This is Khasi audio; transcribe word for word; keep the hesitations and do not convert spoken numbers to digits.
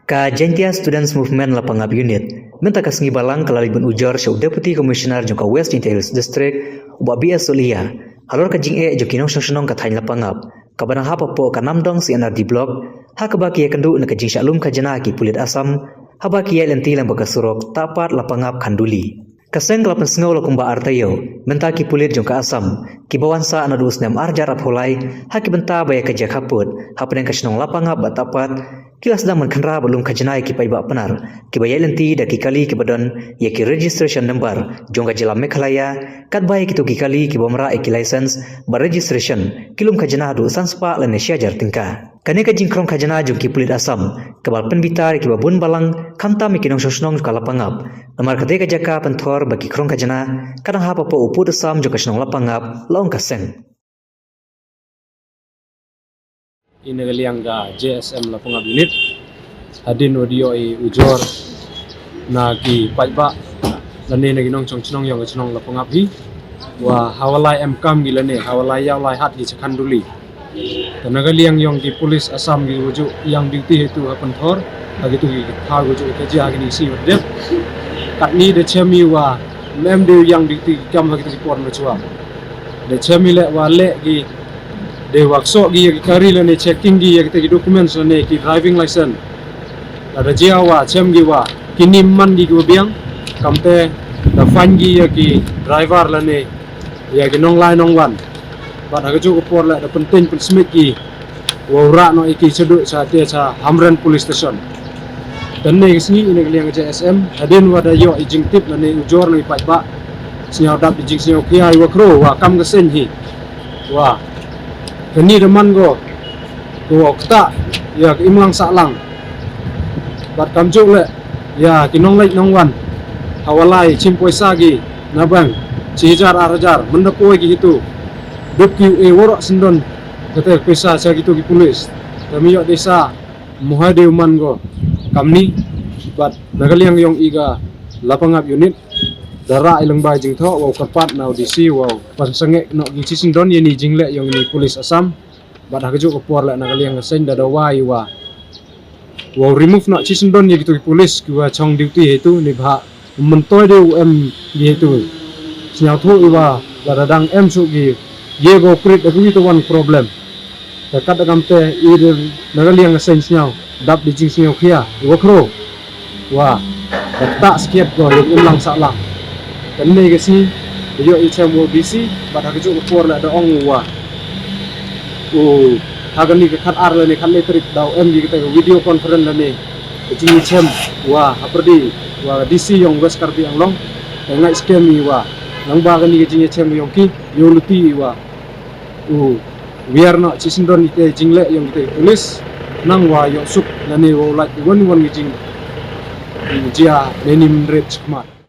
Ka Jaintia Students Movement Lapangap Unit mynta ka sngi Balang ka la leit ban ujor sha u Deputy Commissioner jong ka West Jaintia Hills District, u Bah B S Solia, halor ka jingeh jong ki nongshong shnong ka thaiñ Lapangap, kaba nang hap hapoh ka Namdong C and R D Block, ha kaba ki ïakynduh na ka jingshah lum khajna ki pulit Assam haba ki ïaid lynti lyngba ka surok Tapat Lapangap Khanduli. Ka seng ka la pynsngew la kumba ar taïew mynta ki pulit jong ka Assam, kiba wan sah naduh u snem ar hajar arphew lai, ha ki bynta ba ïa ka jaka pud hapdeng ka shnong Lapangap bad Tapat, ki la sdang ban khynra bad lum khajna ïa ki paidbah Pnar kiba ïaid lynti da ki kali kiba don ïa ki registration number jong ka jylla Meghalaya, katba ïa kito ki kali ki bym rah ïa ki license bad registration ki lum khajna haduh san spah lane shi hajar tyngka. Kane ka jingkhrong khajna jong ki pulit Assam kaba la pynbitar ïa kiba bun balang, khamtam ïa ki nongshong shnong jong ka Lapangap. Namar kata ka jaka pynthor ba ki khrong khajna ka dang hap hapoh u pud Assam jong ka shnong Lapangap, la ong ka seng. Ïa na ka liang ka J S M Lapangap Unit, hadien wa da ïoh i ujor na ki paidbah lane na ki nongshong shnong jong ka shnong Lapangap hi, wa ha wa lai em kam ki lane ha wa lai ïaw lai hat ki sha Khanduli. Te na ka liang jong ki pulit Assam ki wa ju ïang duty hi tu ha pynthor ha ki tu ki thaw wa ju ka jia ha ki ni si wa dep. Katni da chem i wa mem de ïang duty kam ha ki tu ki por ma chwa. Da chem i leh wa leh ki de wa kso ki ïa ki kari lane checking ki ïa ki te ki documents lane ki driving license. Da da jia wa chem ki wa ki nim man ki ki wa biang, kamte da fine ki ïa ki driver lane ïa ki nonglai nongwan. Bad ha ka juh ka por leh da pynteng pynsmit ki wa u rah noh ïa ki shaduh sha te sha Hamren Police Station. Te ne ka sngi ïa na ka liang ka J S M, hadien wa da ïoh i jingtip lane ujor na i paidbah, sñiaw dap di jingsñiaw khia i wa khro wa kam ka seng hi. Wa kani da man ko ko wa ktah ïa ka imlang sahlang. Bad kam juh leh ïa ki nongleit nongwan ha wa lai chim poisa ki na bank, chi hajar ar hajar, mynda poi ki hi tu. Dup ki u e waroh syndon kata ka poisa sha ki tu ki pulit. Te mi ïoh dei sa mo ha dei u man ko kamni. Bad na ka liang jong i ka Lapangap Unit da rah i lyngba i jingthoh wa u kyrpad na u D C wa u pynsangeh noh ki chi syndon ïa ni jingleh jong ni pulit Assam. Bad ha ka juh ka por leh na ka liang ka seng da dawa i wa wa u remove noh chi syndon ïa ki tu ki pulit ki wa chong duty hi tu, ni bha myntoi de u em ki hi tu. Sñiawthuh i wa la da dang em shuh ki ye ko krit da ki wi tu wan problem. Te kat da kamte i de na ka liang ka seng sñiaw dap di jingsñiaw khia i wa khro. Wa da ktah skhiat ko ïa ka imlang sahlang. Te ne ka sngi da ïoh i chem wa u D C bad ha ka juh ka por leh da ong u wa u ha kani ka khat ar lane khat lai tarik da u em ki kata ka video conference lane ka jingïachem wa ha pyrdi wa D C jong West Karbi Anglong. Te ngait skhem i wa nang ba kani ka jingïachem jong ki ïoh luti i wa u wiar noh chi syndon ite jingleh jong ite pulit nang wa ïoh suk lane wa u lait wan wan ki jing jia ne nim ret chikmat.